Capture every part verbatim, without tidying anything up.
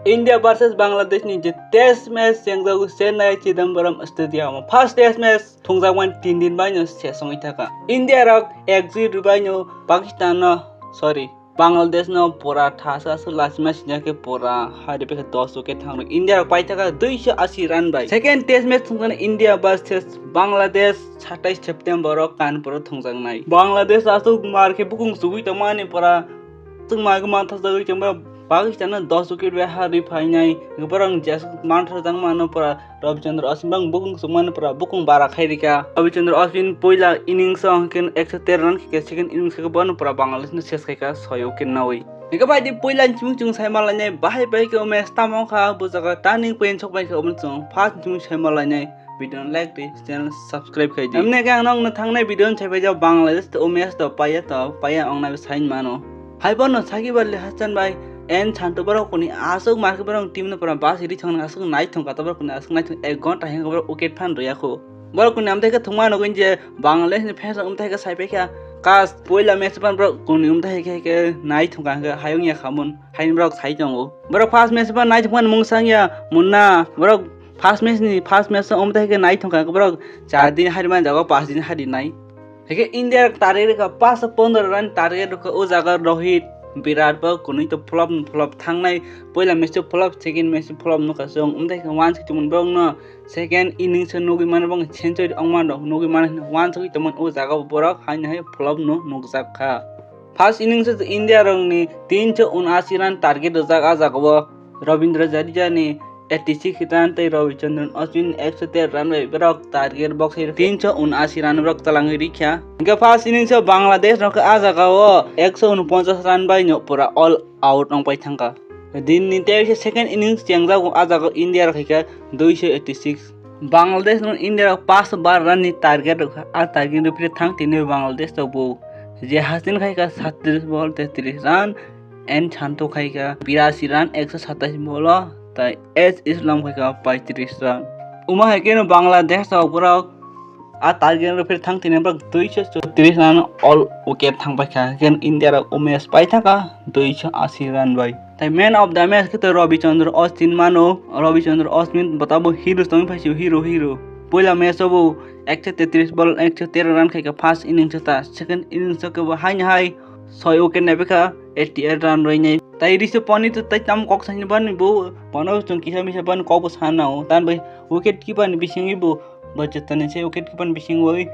India versus Bangladesh ni je test match chengjago Chennai Chidambaram Stadium o. First test match thungjakmani tin din baino ses wngwi thaka. India rok ek zero baino Pakistan no, sorry, Bangladesh no pura thasa su lachima sijak khe pura hari pekha dos wicket thang rok India rok paithaka duiso asi run bai. Second test match thungkha India versus Bangladesh satais September o Kanpur o thungjaknai. Bangladesh aswk mar khe bukung chugwi tongmani pura aswk mar khe manthajagwi tongma Pakistan no dos wicket bai harwi phainai. Borok jeswk manthajak mano pura Ravi Chandra Ashwin bang bukung sukmani pura bukung bara khai rika. Ravi Chandra Ashwin poila innings o hwnkhe ekso tero run khe second innings o bono pura Bangladesh no ses khaika soi wicket nawi. Hwnkhe bai di poila ni chumui chwng sai malainai bahai bai khe o match tamo wngkha bo jaga turning point sok bai khe omo chwng first ni chumui sai malainai. Video no like di, channel subscribe khai di. Amne khe ang nokno thangnai video no sai paijak Bangladesh to o match to paiya to paiya ongna sai mano. Hai bono saki bali Hassan bai en chanto borok kuni aswk mar khe borok team no pura bas ri thong aswk nai thong kato borok kuni aswk nai thong ek ghonta heng borok wicket phan rwya kho. Borok kuni amthe khe thungma nugwi je Bangladesh ni fans amthe khe sai paikha kas poila match pan borok kuni amthe khe khe nai thong ka hwnkhe hayung ya khamun haini borok sai tongo. Borok first match pan nai thong pan mung sang ya munna borok first match ni first match amthe khe nai thong ka borok char din hari man jago pas din hari nai. Hingke India target rwkha pash pondro run target rwkha o jaga Rohit, Virat bo kunui to flop no flop thangnai, poila match o flop, second match o flop nukha chwng, wngthaikhe uansukhe tongmani borokno second innings o nugui mano bang century ongmano nugui mano hinwi uansukhe tongmani o jaga o borok haino hai flop no nukjak kha. First innings o India rokni tinso unashi run target rwjak a jaga o Ravindra Jadeja ni eighty six run tei Ravi Chandran Ashwin ekso tero run bai borok target box hai tinso unashi run borok twlangwi rikha. Hingke first innings o Bangladesh rok a jaga o ekso unoponchas run bai no pura all out wng pai thangkha. Din ni tei second innings chengjago a jaga o India rok khaikha duiso eighty six. Bangladesh no India rok pash bar run ni target rokha, a target rok phire thang tini Bangladesh rok bo je hasin khaikha sattris ball tetris run. N Shanto khaikha birashi run, ekso satais bolo, tai S Islam khaikha paitris run. Omo hai kheno Bangladesh rok borok a target rok phir thang tini borok duiso chotris run all wicket thang paikha, hingke India rok o match paithaka duiso ashi run bai. Tai man of the match khe to Ravi Chandra Ashwin mano, Ravi Chandra Ashwin botabo hero tongwi phaisio, hero hero. Poila match o bo ekso tetris ball, ekso tero run khaikha first innings o ta, second innings o khe bo haino hai soi wicket naibaikha, eighty eight run roinai. Tai Rishabh Pant to tai tamo kok sani bani bo, bono chwng kisa misa bani kok bo sana o. Tan bai wicket keeper ni bisingwi bo, bo jotoni se wicket keeper ni bisingwi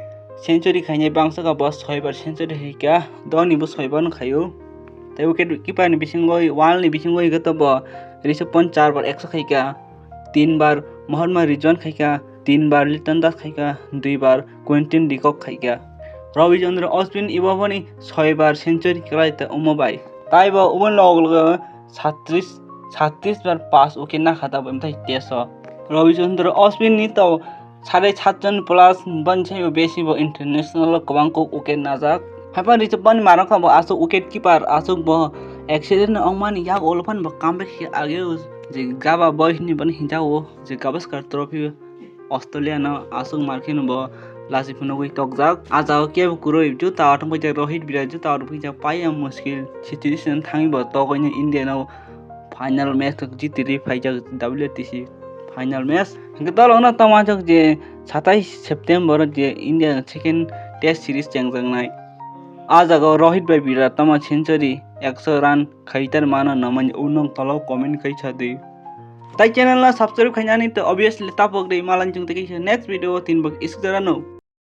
century khainai bangsa kha bo soi bar century haikha, Dhoni bo soi bar no khaio. Tai wicket keeper ni bisingwi, world ni bisingwi hwnkhe to bo Rishabh Pant char bar ekso khaikha, tin bar Mohammad Rizwan khaikha, tin bar Liton Das khaikha, dui bar Quinton de Kock khaikha. Ravi Chandra Ashwin ibo boni soi bar century kwlai ta omo bai. Tai bo oboni logo logo sattris, sattris bar pash wicket nakha ta bo imthai test o. Ravi Chandra Ashwin ni to sade satjon plus bani sai bo besi bo international o kwbang kok wicket najak. Haiphano Rishabh Pant ni marokha bo aswk wicket keeper aswk bo accident ongmani yak olo phano bo comeback khe ageo je Gabba Boy hinwi bono hinjago je Gavaskar Trophy. Australia no aswk mar kheno bo lachi phunugwi tokjak. A jaga kebo kwrwi juta athang paijak Rohit Virat juta athang paijak paiya muskil situation thangwi bo togwi no India no final match jitiri phaijak W T C final match. Hingke tolong no tongma jok je satais September je India second test series chengjaknai. A jaga Rohit bai Virat tamo century ekso run khaitar mano namani unong tolok comment kai sadi. Tai channel no subscribe khainani to obviously tapok de malang chwng tei kaisa next video o tin bak isuk jora no.